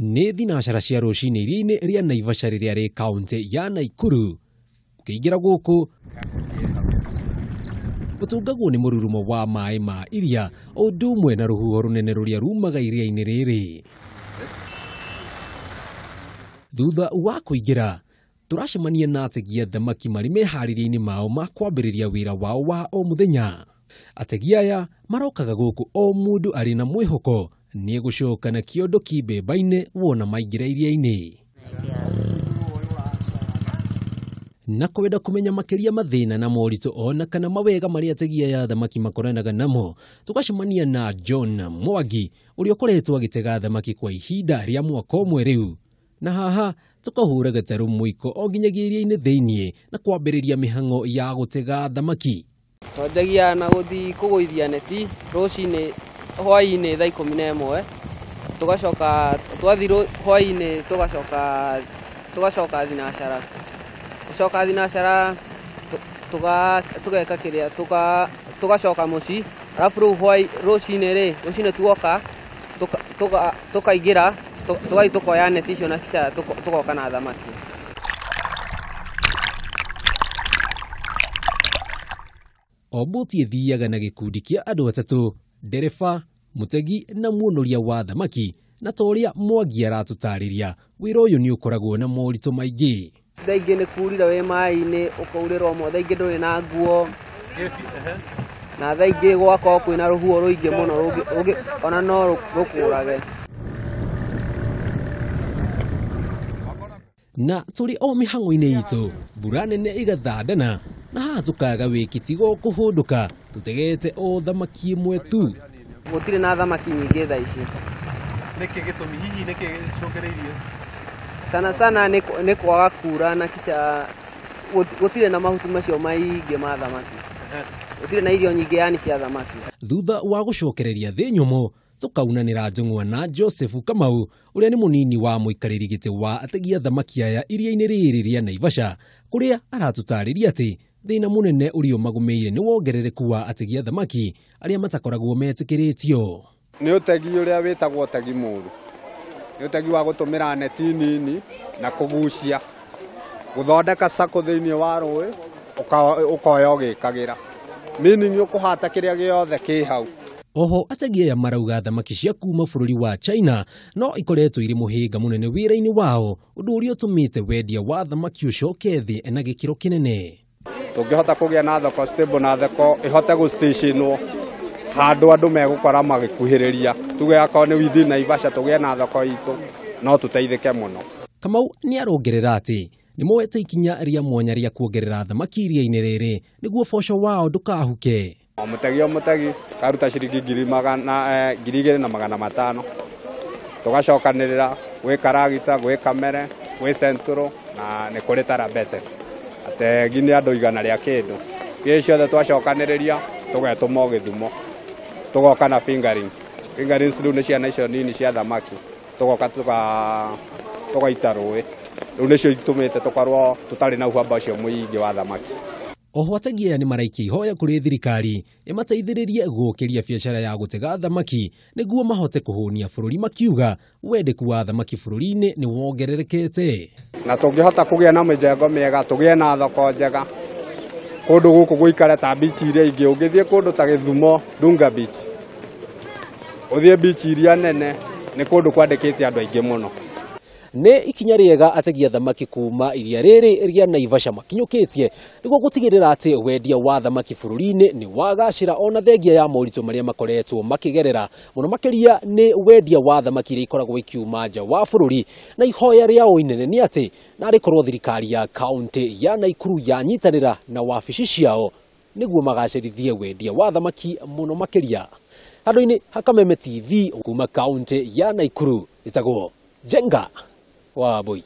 Nĩ thinacara cia rũcinĩ iria-inĩ rĩa Naivasha rĩrĩa rĩ kaũntĩ ya Naikuru. Ũkĩingĩra gũkũ ũtũngagwo nĩ mũrurumo wa maĩ ma iria o ũndũ ũmwe na rũhuho rũnene rũrĩa rumaga iria-inĩ rĩrĩ. Thutha wa kũingĩra tũracemania na ategi a thamaki marĩ meharĩria-inĩ mao ma kwambĩrĩria wĩra wao wa o mũthenya. Ategi aya marokaga gũkũ o mũndũ arĩ na mwĩhoko nĩ egũcoka na kĩondo kĩmbemba-inĩ wona maingĩra iria-inĩ. Na kwenda kũmenya makĩria mathĩna na moritũ ona kana mawega marĩa ategi aya a thamaki makoranaga namo, tũgacemania na John Mwangi ũrĩa ũkoretwo agĩtega thamaki kwa ihinda rĩa mwaka ũmwe rĩu. Na haha tũkahũra gatarũ mũiko o nginyagia iria-inĩ thĩiniĩ na kwambĩrĩria mĩhang'o ya gũtega thamaki. Twanjagia na gũthiĩ kũgũithia neti rũcinĩ hwaĩ-inĩ thaa 11, tũgacoka twathiĩ hwaĩ-inĩ tũgacoka thinacara. Gũcoka thinacara tũgeka kĩrĩa tũgacoka mũciĩ, arabu rĩu rũcinĩ rĩ, rũcinĩ tuoka tũkaingĩra tũgathiĩ tũkoya neti icio na kicara tũgoka na thamaki. O mbũti ĩthiaga na gĩkundi kĩa andũ atatũ, ndereba, mũtegi na muonoria wa thamaki, na ta ũrĩa Mwangi aratũtarĩria, wĩra ũyũ nĩ ũkoragwo na moritũ maingĩ. Thaa ingĩ nĩ kurire wĩ maĩ-inĩ ũkaurĩrwo mo, thaa ingĩ ndũrĩ na nguo, na thaa ingĩ gwakorwo kwĩna rũhuho rũingĩ mũno ona no rũkũrage. Na tũrĩ o mĩhang'o-inĩ itũ, mbura nene ĩgathandana na haha tũkaga wĩki tigo kũhũndũka tũtegete o thamaki ĩmwe tu. Gũtirĩ na thamaki nyingĩ thaa ici. Nĩkĩ gĩtũmi hihi, nĩkĩ gĩcũngĩrĩirie? Sana sana nĩ kwaga kura na kisha gũtirĩ na mahuti macio maingĩ ma thamaki. Gũtirĩ na irio nyingĩ yani cia thamaki. Thutha wa gũcokereria thĩ nyũmũ tũkaunanĩra njũng'wa na Joseph Kamau ũrĩa nĩ mũnini wa mũikarĩri gĩtĩ wa ategi a thamaki aya iria-inĩ rĩrĩ rĩa Naivasha, kũrĩa aratũtarĩria atĩ thĩna mũnene ũrĩa ũmagũmĩire nĩ wongerereku wa ategi a thamaki arĩa matakoragwo metĩkĩrĩtio. Nĩ ũtegi ũrĩa wĩtagwo ũtegi mũũru. Nĩ ũtegi wa gũtũmĩra neti nini na kũgucia, gũthondeka sako thĩinĩ wa rũĩ ũkoya ũgĩkagĩra, meaning ũkũhata kĩrĩa gĩothe kĩ hau. Oho ategi aya marauga thamaki cia kuma bũrũri wa China no ikoretwo irĩ mũhĩnga mũnene wĩra-inĩ wao, ũndũ ũrĩa ũtũmĩte wendia wa thamaki ũcoke thĩ na gĩkĩro kĩnene. Tũngĩhota kũgĩa na thoko stable na thoko ĩhote gũstationwo handũ andũ megũkora magĩkuhĩrĩria, tuge akorwo nĩ within Naivasha tũgĩe na thoko itũ no tũteithĩke mũno. Kamau nĩ arongerera atĩ nĩ moete ikinya rĩa mwanya rĩa kuongerera thamaki iria-inĩ rĩrĩ nĩguo boco wao ndũkahuke. O mũtegi o mũtegi karuta ciringi 2,500, tũgacokanĩrĩra gwĩ Karagita, gwĩ Kamere, gwĩ Central na nĩ kũrĩ Tarabete. Ategi nĩ andũ 100 rĩa kĩndũ. Iria ciothe twacokanĩrĩria tũgetũma o Gĩthumo, tũgoka na fingerlings. Fingerlings rĩu nĩ ciana icio nini cia thamaki, tũgoka tũgaita rũĩ. Rĩu nĩcio itũmĩte tũkorwo tũtarĩ na ũhamba ũcio mũingĩ wa thamaki. Oho ategi aya nĩ maraikia ihoya kũrĩ thirikari ĩmateithĩrĩrie gũkĩria biacara ya gũtega thamaki nĩguo mahote kũhũnia bũrũri, makiuga wendeku wa thamaki bũrũri-inĩ nĩ wongererekete. Na tũngĩhota kũgĩa na mĩjengo mĩega, tũgĩe na thoko njega, kũndũ gũkũ gũikare ta beach iria ingĩ. Ũngĩthiĩ kũndũ ta Gĩthumo, Dunga Beach, ũthiĩ beach iria nene, nĩ kũndũ kwandĩkĩte andũ aingĩ mũno. Nĩ ikinya rĩega ategi a thamaki kuma iria rĩrĩ rĩa Naivasha makinyũkĩtie nĩguo gũtigĩrĩra atĩ wendia wa thamaki bũrũri-inĩ nĩ wagacĩra ona thengia ya moritũ marĩa makoretwo makĩgerera mũno makĩria nĩ wendia wa thamaki iria ikoragwo ikiuma nja wa bũrũri. Na ihoya rĩao inene nĩ atĩ narĩ korwo thirikari ya kaũntĩ ya Naikuru yanyitanĩra na wabici ciao nĩguo magacĩrithie wendia wa thamaki mũno makĩria. Handũ-inĩ ha Kameme TV kuma kaũntĩ ya Naikuru, ĩtagwo Jenga wa Boi.